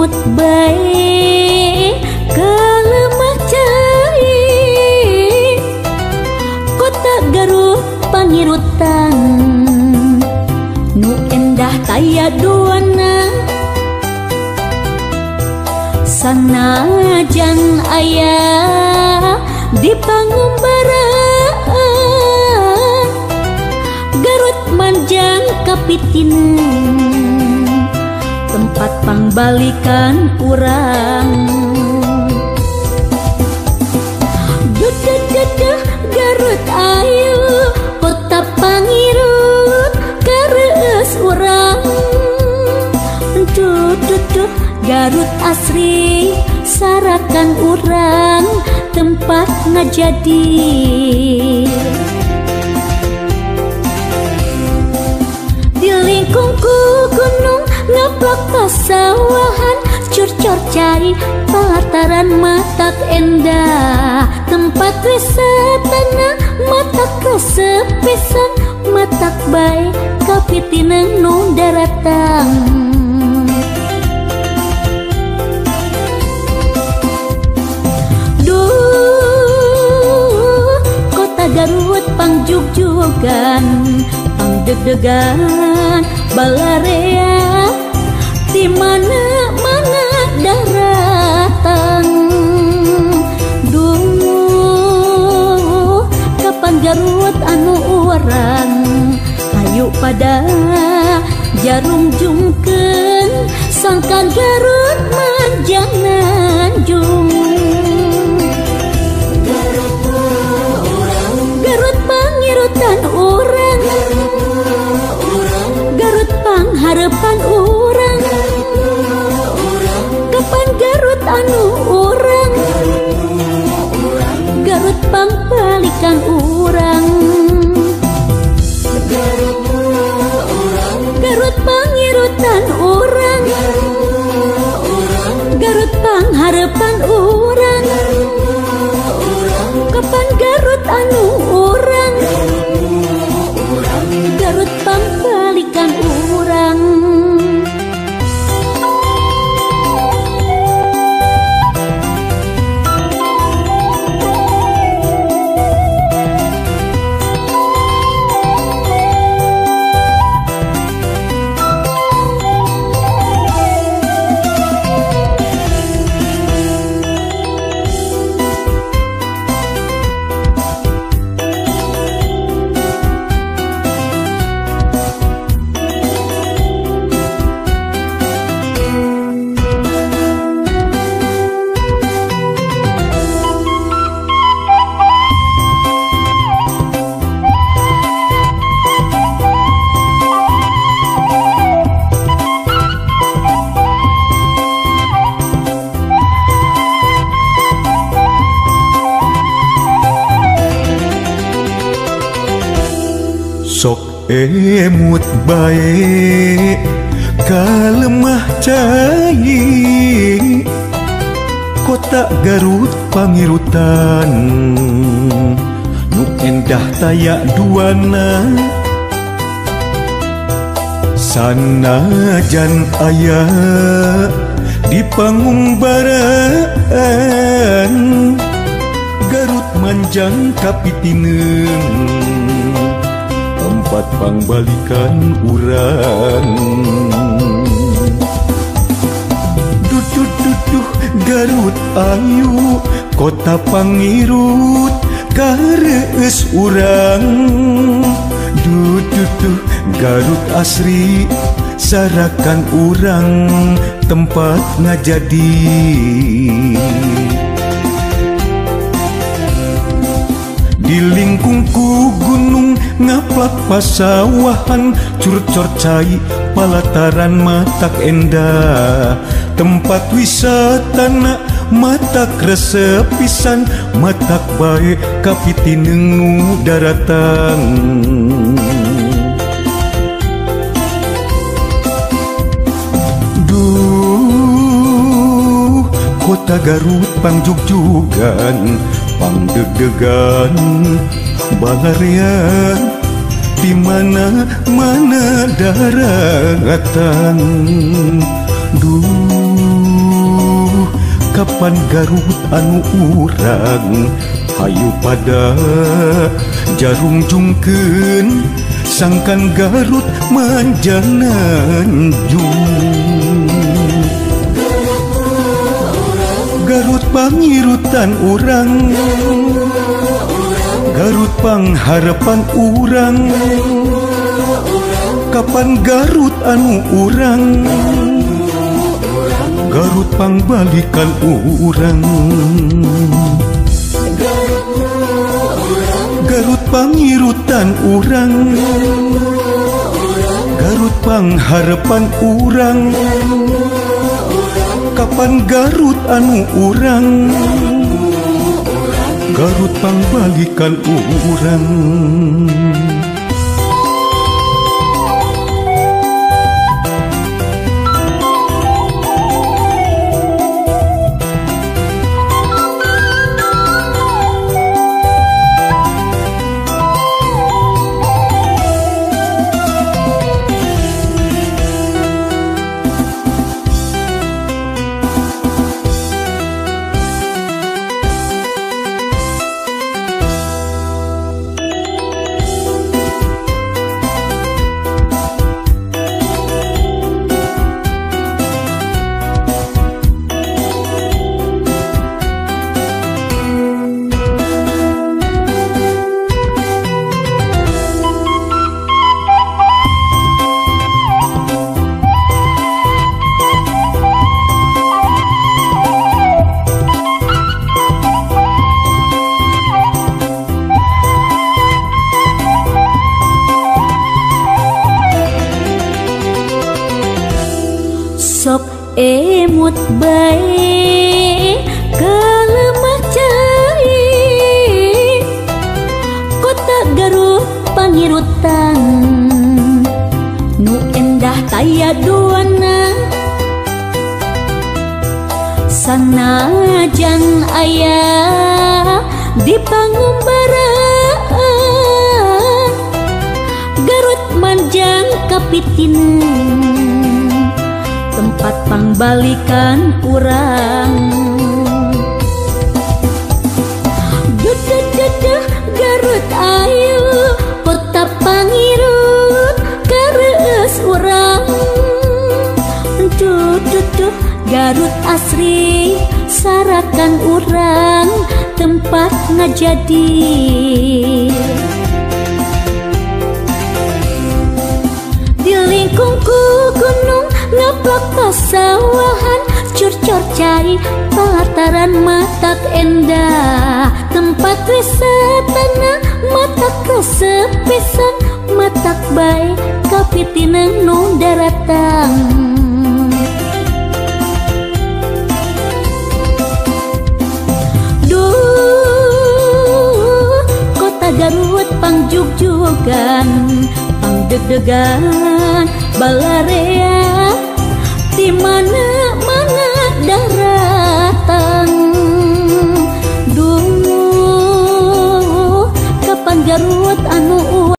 Emut bae kalemah cai kota Garut pangirutan nu endah taya duana sanajan aya di pangumbaraan Garut manjang kapitineng tempat pangbalikan urang. Duh Garut ayu kota pangirut kareus urang. Duh Garut asri sarakan urang tempat ngajadi. Di lingkungku gunung ngaplak pasawahan curcor cai pelataran matak endah tempat wisatana matak resep pisan matak bae kapitineng nu daratang. Duh kota Garut pangjugjugan pangdeg-degan balarea di mana-mana daratan. Duh kapan Garut anu urang hayu pada jarum jungkeun sangkan Garut manjang nanjung. Garut pangirutan urang, Garut pangharepan urang, kapan Garut anu urang, Garut pangpalikan urang, Garut pangirutan urang, Garut pangharepan urang, kapan Garut anu urang, Garut pangpalikan urang. Sok emut bae kalemah cai kota Garut pangirutan nu endah taya duana sanajan aya di pangumbaraan Garut manjang kapitineng tempat pangbalikan urang. Duh Garut ayu kota pangirut kareus urang. Duh Garut asri sarakan urang tempat ngajadi. Di lingkungku gunung ngaplak pasawahan curcor cai palataran matak endah tempat wisatana matak resep pisan matak bae kapitineng nu daratang. Duh kota Garut pangjugjugan pangdeg-degan balarea di mana-mana daratan. Duh Kapan Garut anu urang hayu pada jarungjungkeun sangkan Garut manjananjung. Garut pangirutan urang, Garut pangharapan urang. Kapan Garut anu urang, Garut pangbalikan urang. Garut pangirutan urang, Garut pangharapan urang. Kapan Garut anu urang, Garut pangbalikan urang. Sok emut bae kalemah cai kota Garut pangirutan nu endah taya duana sanajan aya di pangumbaraan Garut manjang kapitineng tempat pangbalikan urang. Duh Garut ayu kota pangirut kareus urang. Duh Garut asri sarakan urang tempat ngajadi. Di lingkungku gunung ngaplak pasawahan curcor cai pelataran matak endah tempat wisatana matak resep pisan matak bae kapitineng nu daratang. Duh kota Garut pangjugjugan pangdeg-degan balarea di mana